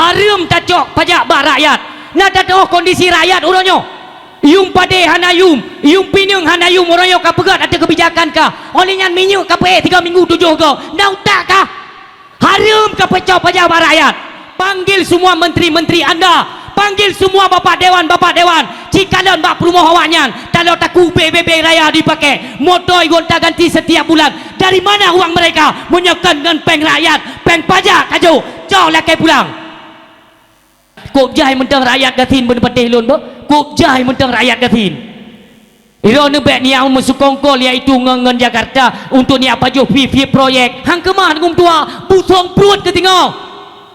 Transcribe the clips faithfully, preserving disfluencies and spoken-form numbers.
Hareuem tacok pajak bak rakyat. Na teuh kondisi rakyat uroe nyoe. Yum padé hana yum, yum pineung hana yum, uroe nyoe ka peugöt ateueh keubijakan ka. Óh lheueh nyan minyeuk ka peuék tiga minggu tujoh goe. Na utak kah? Hareuem ka peucok pajak bak rakyat. Panggil semua menteri-menteri anda. Panggil semua bapak dewan, bapak dewan. Cikalon bak peurumoh awaknyan. Talo taku B B B raya dipakai. Moto gonta ganti setiap bulan. Dari mana uang mereka? Meunyoe kon ngon péng rakyat, péng pajak ka jok. Cok lakée pulang. Kok jai mantong rakyat gasien beuneupeutéh lôn beuh? Kok jai mantong rakyat gasien? Droeneuh bèk neujak meusukongkol, yaitu ngon, ngon Jakarta, untuk neujak pajoh pih-pih proyek. Han keumah, Teungku Meutuah, busong pruet keu singoh.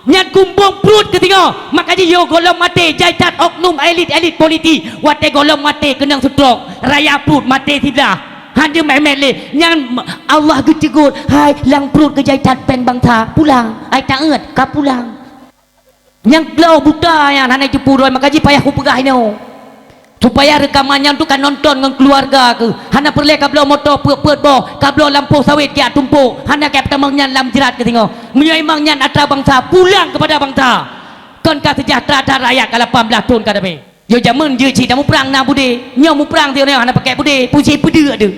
Nyan kumbong pruet keu singoh. Maka jih yoh gohlom maté, jai that oknum elit-elit politik. Watèe gohlom maté keunong stroke, raya pruet maté siblah. Han jeuet meu'èn-meu'èn lé. Nyan Allah geuteugôt, "Hai, lam pruet keu jai that péng bansa, pulang. Hai, taát, ka pulang." Nyang bloe buta nyan hana jipeurunoe, maka jih payah kupeugah inoe. Supaya reukaman nyan tu ka nonton ngon keuluwarga keuh. Hana peureulèe kabloe moto peuet-peuet boh, kabloe lampôh sawét jak tumpôk, hana kèe peutamong nyan lam jrat keu singoh. Meunyoe memang nyan atra bansa, pulang keupada bansa. Kon ka seujahteura that rakyat ka lapan blaih thôn ka teubée. Yoh jameun jeuet cit tamuprang na beudé, nyoe muprang teuh nyoe hana pakai beudé, pun si peudeuek deuh.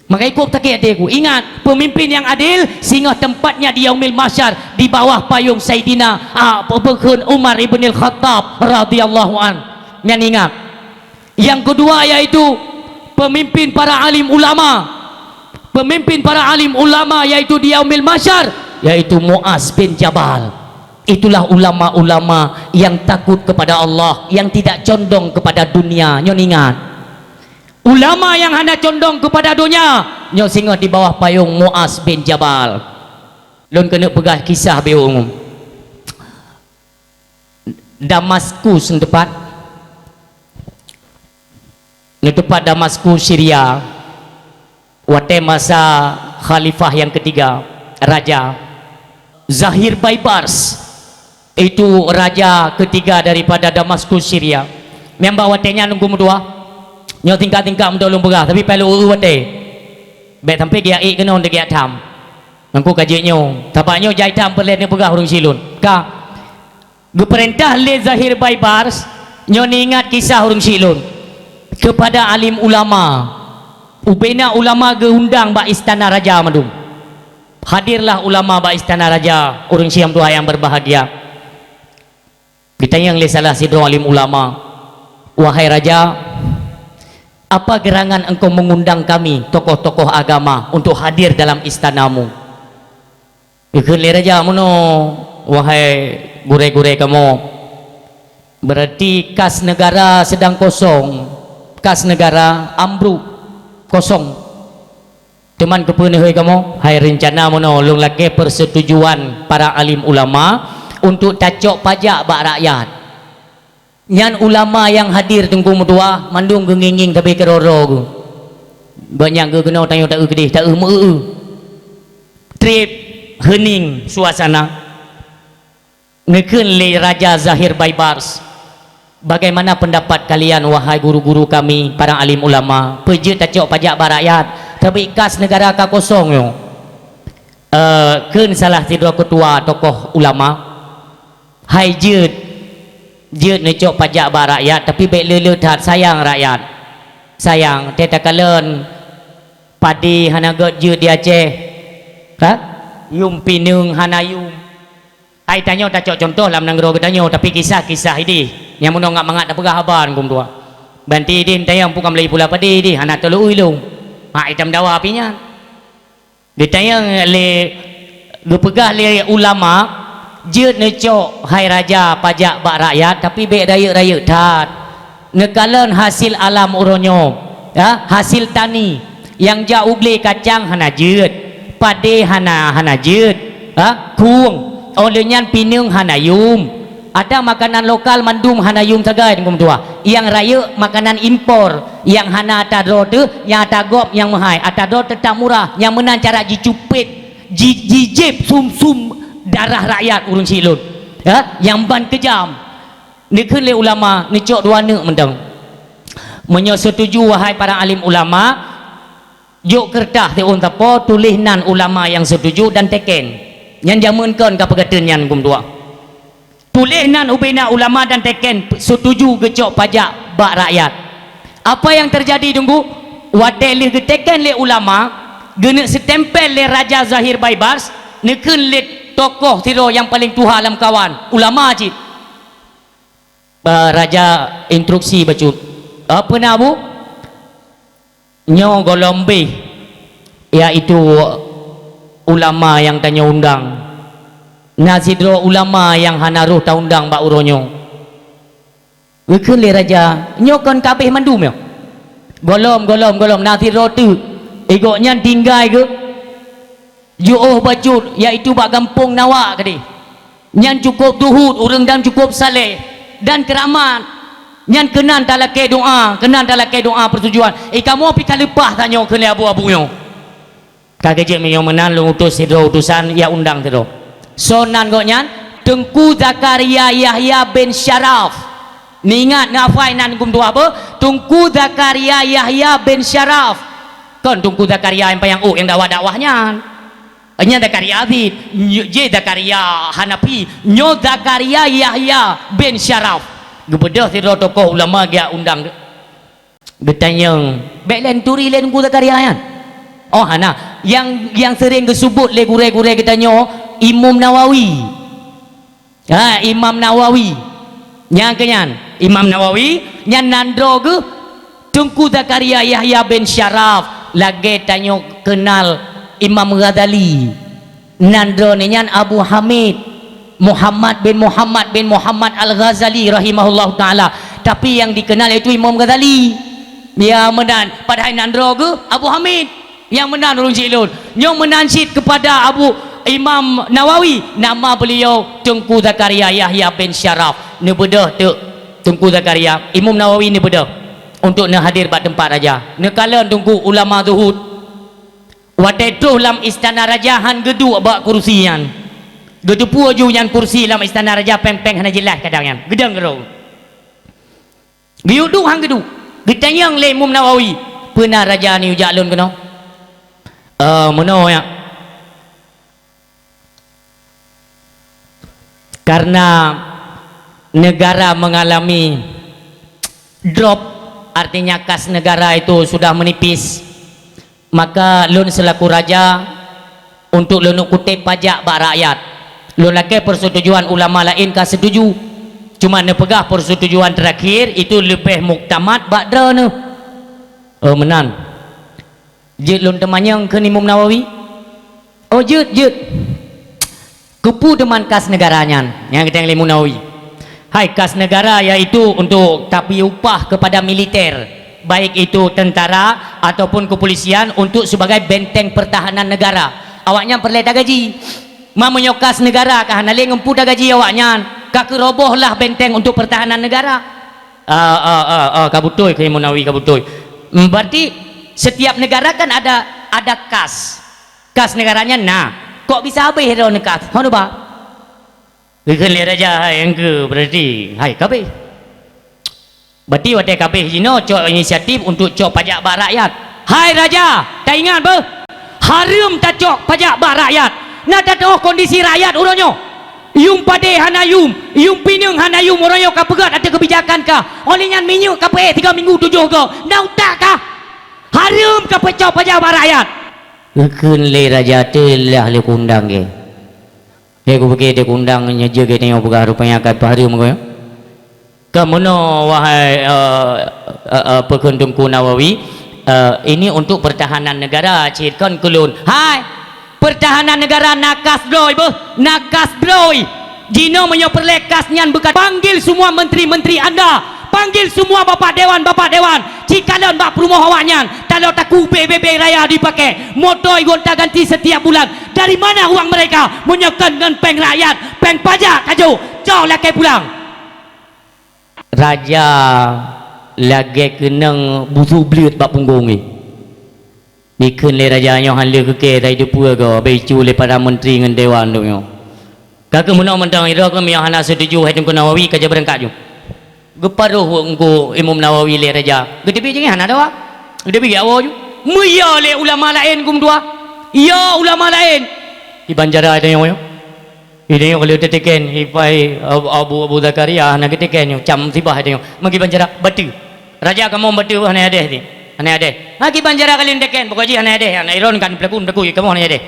Maka ikôt sakét até ku. Ingat, pemimpin yang adil singoh tempatnya di Yaumil Mahsyar di bawah payung Saidina, ah, Peubeukheun Umar ibnil Khattab radhiyallahu an. Nyan ingat. Yang kedua yaitu pemimpin para alim ulama. Pemimpin para alim ulama yaitu di Yaumil Mahsyar, yaitu Muaz bin Jabal. Itulah ulama-ulama yang takut kepada Allah, yang tidak condong kepada dunia. Nyoe ingat. Ulama nyang hana condong keupada donya, nyoe singoh di bawah payong Muaz bin Jabal. Lôn keuneuk peugah kisah beuh. Damaskus neuteupat, neuteupat Damaskus, Syria, watèe masa khalifah nyang keutiga, raja Zahir Baibars. Itu raja ketiga daripada Damaskus, Syria. Nyang bak watèe nyan Teungku meutuah. Nyoe tingkat-tingkat meutuah lôn peugah, tapi payah lôn eu watèe. Bèk sampai geujak ék keunoe, geujak tham. Teungku ka jeuet nyoe. Sabab nyoe jai tham peureulèe neupeugah ureueng syiek lôn. Ka. Geupeurintah lé Zahir Baibars, nyoe neuingat kisah ureueng syiek lôn. Keupada alim ulama. Ubena ulama geuundang bak istana raja mandum. Hadirlah ulama bak istana raja, ureueng syiek meutuah nyang berbahagia. Geutanyong lé salah sidroe alim ulama, "Wahai raja, apa gerangan engkau mengundang kami, tokoh-tokoh agama, untuk hadir dalam istanamu?" Geukheun lé raja, "Meunoe, wahai gurèe-gurèe kamoe, berarti kas negara sedang kosong, kas negara ambruk, kosong." Teuma keupeue neuhôi kamoe? Hai, reuncana meunoe, lôn lakèe persetujuan para alim ulama untuk tacok pajak bak rakyat. Nyan ulama nyang hadir Teungku meutuah, mandum geungieng-ngieng sabe keudroe-droe geuh. Bak nyan geuh keunoe tanyoe taeu keudeh, taeu meu-eu. Trép heuning suasana. Neukheun lé Raja Zahir Baibars, "Bagaimana pendapat kalian, wahai guru-guru kami, para alim ulama? Peue jeuet tacok pajak bak rakyat, tapi kas negara ka kosong nyoe?" Eh, kheun salah sidroe keutua tokoh ulama, "Hai jeuet, jeuet neucok pajak bak rakyat, tapi bèk le-le that, sayang rakyat. Sayang, teuh takalon padé hana göt jeuet di Aceh. Ha? Yum pineung hana yum." Hai tanyoe tacok contoh lam nanggroe geutanyoe, tapi kisah-kisah idéh nyang meunoe ngat mangat tapeugah haba Teungku meutuah. Banti idéh tanyoe bukan meulayeue pula padé idéh, hana teuleue ilong. Hak itam dawa pih nyan. Geutanyong lé, geupeugah lé ulama, "Jeuet neucok hai raja pajak bak rakyat, tapi bèk rayeuk-rayeuk that. Neukalon hasil alam uroe nyoe, ya, hasil tani. Nyang jak u glé kacang hana jeuet, padé hana, hana jeuet, ha, khueng, óh lheueh nyan pineung hana yum. Ata makanan lokal mandum hana yum sagai Teungku meutuah. Nyang rayeuk makanan impor, nyang hana ata droe teuh, nyang ata gob nyang meuhai, ata droe teutap murah, nyang meunan cara jicupet, ji-, jijép sum-sum darah rakyat ureueng syiek lôn. Ya, nyang ban keujam." Neukheun lé ulama, neucok dua neuk mantong. "Meunyoe seutuju, wahai para alim ulama, jok keureutah siôn sapo, tuléh nan ulama nyang seutuju dan teken." Nyan jameun kon ka peugah teun nyan Teungku meutuah. Tuléh nan ubena ulama dan teken setuju geucok pajak bak rakyat. Apa nyang teujadi, Teungku? Watée lheueh geuteken lé ulama, geuneuk seutempel lé Raja Zahir Baibars, neukheun lé tokoh sidroe nyang paleng tuha lam kawan, ulama cit. Ba raja instruksi bacut, "Apa na, Bu?" "Nyoe gohlom béh, yaitu ulama nyang tanyoe undang. Na sidroe ulama nyang hana rhoh taundang bak uroe nyoe." Geukheun lé raja, "Nyoe kon ka béh mandum nyoe?" "Gohlom, gohlom, gohlom, na sidroe teuk. Gobnyan tinggai geuh." Jiôh bacut, yaitu bak gampông Nawak keudeh. Nyan cukôp zuhud, ureuëng dan cukôp saleh dan keuramat. Nyan keunan talakée doá, keunan talakée doá peusetujuan. "Eh, kamoe pih ka leupah tanyoe," kheun lé abu-abu nyoe. Ka geujeuet meunyoe meunan lôn utus sidroe utusan, ya undang sidroe. Soe nan gobnyan? Teungku Zakaria Yahya bin Syaraf. Neuingat, neuhafai nan geumeudua beuh, Teungku Zakaria Yahya bin Syaraf. Kon Teungku Zakaria nyang panyang ôk nyang dakwah-dakwah nyan. Nyan Zakaria Aziz, nyo-, jih Zakaria Hanafi, nyoe Zakaria Yahya bin Syaraf. Geubeudôh sidroe tokoh ulama geujak undang. Geutanyong, "Bék lé neuturi lé Teungku Zakaria nyan?" "Oh, hana. Nyang, nyang seuring geuseubut lé gurée-gurée geutanyoe, Imam Nawawi." Ha, Imam Nawawi. Nyang keu nyan, Imam Nawawi, nyan nandroe geuh Teungku Zakaria Yahya bin Syaraf, lagée tanyoe keunal Imam Ghazali. Nandroe nyan Abu Hamid, Muhammad bin Muhammad bin Muhammad Al-Ghazali rahimahullahu taala. Tapi nyang dikeunal yaitu Imam Ghazali. Ya meunan, padahai nandroe geuh Abu Hamid. Nyang meunan ureuëng cit lôn. Nyoe meunan cit keupada Abu Imam Nawawi, nama beliau Teungku Zakaria Yahya bin Syaraf. Neubeudôh teuk Teungku Zakaria, Imam Nawawi neubeudôh untuk neuhadir bak teumpat raja. Neukalon Teungku ulama zuhud. Watée troh lam istana raja han geuduek bak kursi nyan. Geuteupeue ju nyan kursi lam istana raja péng-péng hana jeulaih kadang nyan. Geudong keudroe. Geuyue duek han geuduek. Geutanyong lé Imam Nawawi, "Peue na raja neujak lôn keunoe?" "Eh, meunoe, ya. Karena negara mengalami drop, artinya kas negara itu sudah menipis, maka lôn seulaku raja untuk lôn kutém pajak bak rakyat. Lôn lakée peusetujuan ulama laén ka setuju. Cuma neupeugah peusetujuan teurakhir itu leubeh muktamad bak droeneuh." "Oh, meunan. Jeuet lôn teumanyong," kheun Imam Nawawi. "Oh, jeuet, jeuet. Keupeue teuma kas negara nyan?" Nyang geutanyong lé Imam Nawawi. "Hai, kas negara yaitu untuk tabri upah kepada militer, baik itu tentara ataupun kepolisian untuk sebagai benteng pertahanan negara. Awaknyan peureulée tagaji. Ma meunyoe kas negara ka hana lé ngon peue tagaji awaknyan, ka keuroboh lah benteng untuk pertahanan negara." "Ah, ah, ah, ah, ka beutôi," kheun Imam Nawawi, "ka beutôi. Hmm, berarti setiap negara kan ada, ada kas. Kas negaranya na. Kok bisa habéh droeneuh kas? Hon uba?" Geukheun lé raja, "Hai, nyang keu, berarti, hai, ka habéh. Berarti watée ka habéh jinoe cok inisiatif untuk cok pajak bak rakyat." "Hai raja, taingat beuh, hareuem tacok pajak bak rakyat. Na tatu'oh kondisi rakyat uroe nyoe. Yuem padé hana yuem, yuem pineung hana yuem, uroe nyoe ka peugét ateueh keubijakan kah. Óh lheueh nyan minyeuk ka peuék tiga minggu tujoh goe. Na utak kah? Hareuem ka peucok pajak bak rakyat." Geukheun lé raja, "Teulah lé kundang gé." Lé kupike di kundang nyoe jeuet geutanyoe peugah rupanya ka peuhareuem geuh. Ka meunoe, wahai, eh, eh, eh, peukheun Teungku Nawawi, eh, ini untuk pertahanan negara, cit kon keu lôn. Hai! Pertahanan negara na kas droe beuh, na kas droe. Jinoe meunyoe peureulée kas nyan beuka, panggil semua menteri-menteri anda, panggil semua bapak dewan, bapak dewan. Cikalon bak peurumoh awaknyan, talo taku B B B raya dipakai, moto igonta ganti setiap bulan. Dari mana uang mereka? Meunyoe kon ngon péng rakyat, péng pajak kajok, cok lakée pulang. Raja lagée keunong busôk bleuet bak punggong jih. Dikheun lé raja nyoe han lheueh keu kée, tai teupeue goe, abéh icu lé para menteri ngon dewan tu nyoe. Ka keuh meunoe mantong, idroe keuh meunyoe hana setuju hai Teungku Nawawi, ka jeuet beurangkat ju. Geuparoh Teungku Imam Nawawi lé raja. Geuteubiet jih hana dawa. Geuteubiet awak ju. Meuyo lé ulama laén geumeudua. Yo ulama laén. Di banjara tanyoe nyoe. Ini nyoe kalau teuteken, ipai Abu, Abu, Abu Zakaria, hana geuteken nyoe, cam sibah itu nyoe. Magi bancara, batu. Raja kamoe batu, hana adeh ti. Hana adeh. Magi bancara kalian teken, pokok jih hana adeh. Hana iron kan pelaku, pelaku kamoe hana adeh.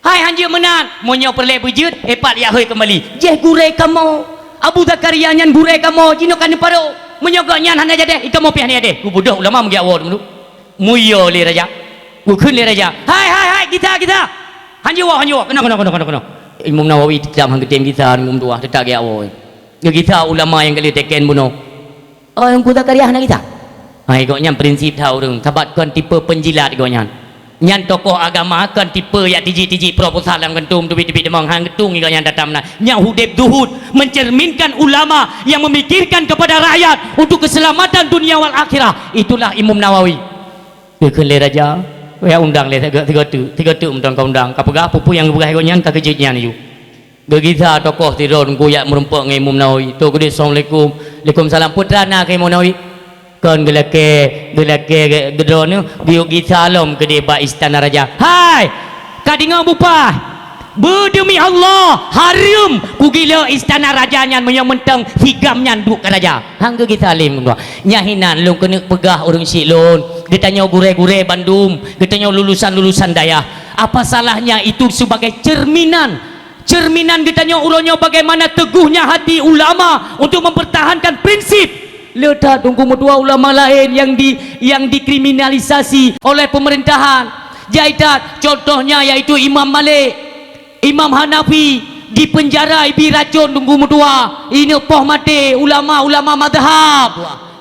Hai hanjeuet meunan, meunyoe peureulée beujeuet, ipat yak hôi keumbali. Jeh gurée kamoe. Abu Zakaria nyan gurée kamoe, jinoe ka neuparo. Meunyoe gobnyan hana jadeh, ikamoe pih hana jadeh. Geubeudôh ulama meugiak woe teumeudu. Muyo lé raja. Geukheun lé raja. Hai, hai, hai, gisa, gisa. Hanjeuet woe, hanjeuet woe. Keunoe, keunoe, keunoe, keunoe, keunoe. Imam Nawawi teutap han geutem gisa, Imam tuah teutap giak woe. Geugisa ulama nyang ka lheueh teken bunoe. Oh, Teungku Zakaria hana gisa. Hai, gobnyan prinsip that ureuëng. Sabat kon tipe penjilat gobnyan. Nyan tokoh agama kon tipe yak tijik-tijik proposal lam gantung teubiet-teubiet deungon han geutung gobnyan datang meunan. Nyan udeb zuhud, mencerminkan ulama yang memikirkan kepada rakyat untuk keselamatan dunia wal akhirah. Itulah Imam Nawawi. Geukheun lé raja, ya undang lé tiga, tiga tu, tiga tu mantong ka undang. Ka peugah peue-peue nyang geupeugah gobnyan ka keujeuet nyan yu. Geugisa tokoh sidroe teungku yak meurumpok ngon Imam Nawawi. Toh geudeh, "Assalamualaikum." "Waalaikumsalam." "Peue teuma na keu Imam Nawawi?" "Kon geulakée, geulakée ge-, geudroe nyoe geuyue gisa lom keudeh bak istana raja." "Hai! Ka deungoe bupah! Beudemi Allah, hareuem kugilée istana raja nyan meunyoe mantong sigam nyan duek keu raja." Han geugisa lé Imam Nawawi. Nyan hinan lôn keuneuk peugah ureuëng syiek lôn, geutanyoe gurée-gurée bandum, geutanyoe lulusan-lulusan dayah. Apa salahnya itu sebagai cerminan Cerminan geutanyoe uroe nyoe bagaimana teuguhnya hati ulama untuk mempertahankan prinsip. Le that Teungku meutuah ulama laén nyang di-, nyang dikriminalisasi oleh pemerintahan. Jai that contohnya yaitu Imam Malik, Imam Hanafi dipenjara ibi racon Teungku meutuah. Ineuk poh maté ulama-ulama mazhab.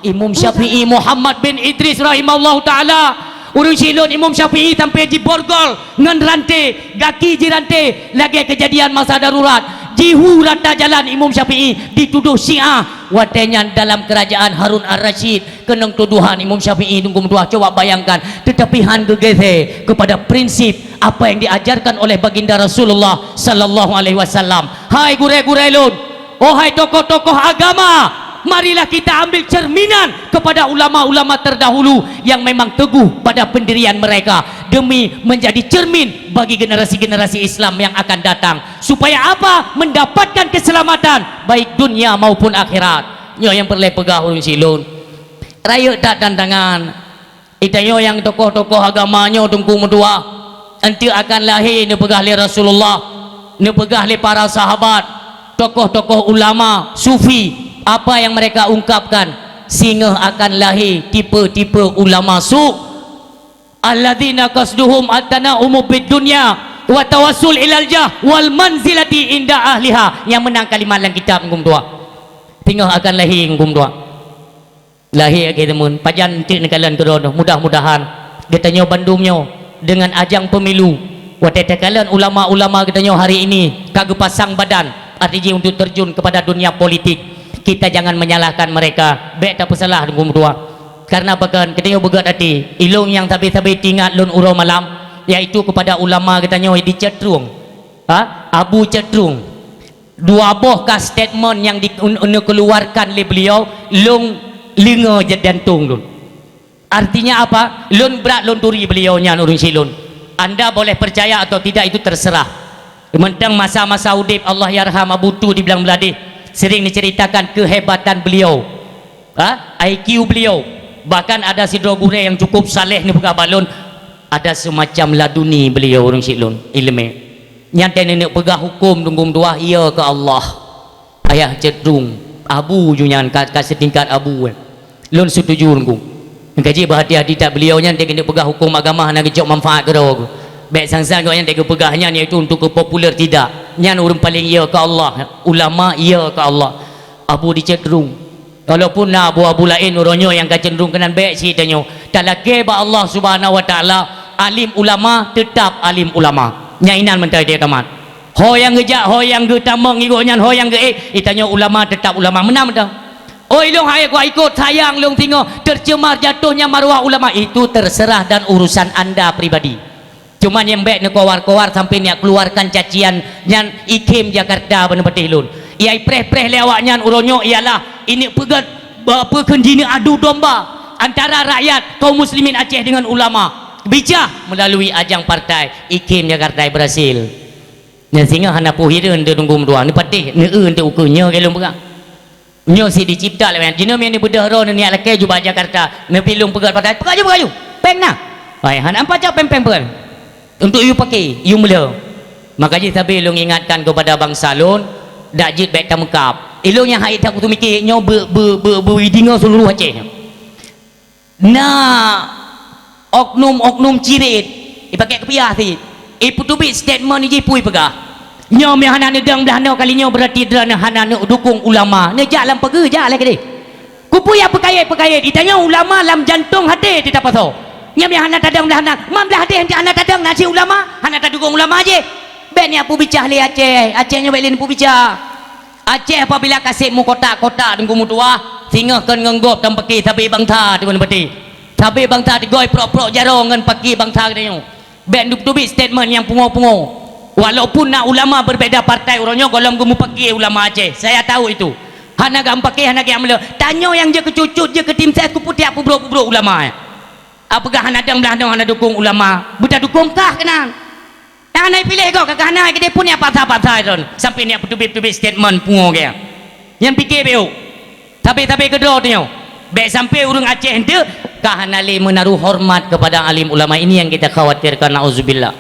Imam Syafi'i Muhammad bin Idris rahimahullahu taala, ureuëng syiek lôn Imam Syafi'i sampai jiborgol ngon ranté, gaki jiranté lagée keujadian masa darurat. Jihu rata jalan Imam Syafi'i dituduh Syiah. Watée nyan dalam kerajaan Harun Ar-Rasyid keunong tuduhan Imam Syafi'i Teungku meutuah, coba bayangkan, tetapi han geugeusée kepada prinsip apa yang diajarkan oleh Baginda Rasulullah sallallahu alaihi wasallam. Hai gurée-gurée lôn, oh hai tokoh-tokoh agama, marilah kita ambil cerminan kepada ulama-ulama terdahulu yang memang teguh pada pendirian mereka demi menjadi cermin bagi generasi-generasi Islam yang akan datang. Supaya apa? Mendapatkan keselamatan baik dunia maupun akhirat. Nyoe nyang peureulée peugah ureuëng syiek lôn. Rayeuk that tantangan. Geutanyoe nyang tokoh-tokoh agama nyoe Teungku meutuah, eunteuk akan lahé neupeugah lé Rasulullah, neupeugah lé para sahabat, tokoh-tokoh ulama, sufi, apa yang mereka ungkapkan, singoh akan lahé tipe-tipe ulama su, alladzina qasduhum at-tana'umu bid dunya wa tawassul ilal jah wal manzilati inda ahliha. Nyang meunan kalimat lam kitab Teungku meutuah. Singoh akan lahé Teungku meutuah. Lahé lagée teumon, pajan teuk neukalon keudroe, mudah-mudahan geutanyoe bandum nyoe deungon ajang pemilu, watée takalon ulama-ulama geutanyoe hari ini ka geupasang badan, arti jih untuk terjun kepada dunia politik, kita jangan menyalahkan mereka, bék tapeusalah Teungku meutuah. Karena pakon geutanyoe beugét até, ilôn nyang sabe-sabe teuingat lôn uroe malam, yaitu kepada ulama geutanyoe di Cot Trueng, ha? Abu Cot Trueng. Dua boh ka statement nyang di-, un-, neukeuluarkan lé beliau, lôn leungoe jadantong lôn. Artinya apa? Lôn brat lôn turi beliau nyan ureuëng syiek lôn. Anda boleh percaya atau tidak itu terserah. Mantong masa-masa udeb Allahyarham Abu Tu di Blang Bladeh sering diceritakan kehebatan beliau. Ha? I Q beliau. Bahkan ada sidroe gurée nyang cukup saleh neupeugah bak lôn, ada semacam laduni beliau ureuëng syiek lôn, iéleumé. Nyan teuh neuneuk peugah huköm Teungku meutuah, iya keu Allah. Ayah Cot Trueng, abu ju nyan ka, ka seutingkat abu, eh. Lôn setuju Teungku. Nyang ka jih beuhati-hati that beliau nyan teuh neuneuk peugah huköm agama hana geucok manfaat keudroe. Bék sang-sang gobnyan teuh geupeugah nyan yaitu untuk keu populer, tidak. Nyan ureuëng paleng iya keu Allah, ulama iya keu Allah. Abu di Cot Trueng. Walaupun na abu-abu laén uroe nyoe nyang ka cenderung keunan, bék cit tanyoe. Talakée bak Allah Subhanahu wa Taala, alim ulama tetap alim ulama. Nyan inan mantong dia tamat. Ho nyang geujak, ho nyang geutamong ngigo nyan, ho nyang geuék, itanyoe ulama tetap ulama. Meunan mantong. Oh, ilong hai ku ikot sayang long singoh, tercemar jatuhnya marwah ulama, itu terserah dan urusan anda pribadi. Cuma nyang bék neukowar-kowar sampai neuk keuluarkan cacian nyan ikhém Jakarta bak neupatéh lôn. Nyang ipreh-preh lé awaknyan uroe nyoe ialah ineuk peugét ba-, peue kheun jineuk adu domba antara rakyat kaum muslimin Aceh dengan ulama. Bijah melalui ajang partai ikhém Jakarta berhasil. Nyan singoh hana peue hireuen teuh Teungku meutuah, neupatéh, neueu teuh ukeue nyoe keu lôn peugah. Nyoe sit dicipta lé, jinoe meunyoe neubeudôh droe neuniat lakée jubah Jakarta, neupi lôn peugah patai, peugah ju, peugah ju. Péng na. Hai, hana ampa cok péng-péng peue. Untuk yue paké, yue meulhö. Maka jih sabe lôn ingatkan keupada bansa lôn, dak jeuet bék tameukab. Ilôn nyang hai that kutumiké nyoe beu, beu, beu, beu deungoe seuluruh Aceh. Na oknum-oknum cirit, ipaké keupiah sit, ipeuteubiet statement jih peue ipeugah. Nyoe meuhana neudong blah noe kali nyoe, beurati droeneuh hana neudukong ulama. Neujak lam pageue, jak lé keudeh. Kupeue ya peukayét-peukayét, itanyoe ulama lam jantong haté teuh tapasoe. Nyoe meuhana tadong blah na, man blah deh hana tadong na cit ulama, hana tadukong ulama jih. Bék neupeubica lé Aceh, Aceh nyoe bék lé neupeubica. Aceh apabila ka seb meukotak-kotak Teungku meutuah, singoh kon ngon gob tameupaki sabe bansa Teungku neupati. Sabe bansa teugoi prok-prok jaroe ngon paki bansa geutanyoe. Bék neuteubiet statement nyang pungo-pungo. Walaupun na ulama berbeda partai uroe nyoe gohlom geumupaki ulama Aceh. Saya tahu itu. Hana gam paki, hana gam le. Tanyoe nyang jeuet keu cucut, jeuet keu tim ses, kupeutiak peubrok-peubrok ulama. Apeugah hana dong blah nyoe hana dukong ulama. Beutadukong kah keunan. Hana piléh gob, ka hana keudeh pun nyang paksa-paksa droen, sampai nyang peuteubiet-teubiet statement pungo gaya. Nyan pike bék. Sabe-sabe keudroe tanyoe. Bék sampai ureuëng Aceh enteuk ka hana lé meunaruh hormat kepada alim ulama. Ini yang kita khawatirkan, naudzubillah.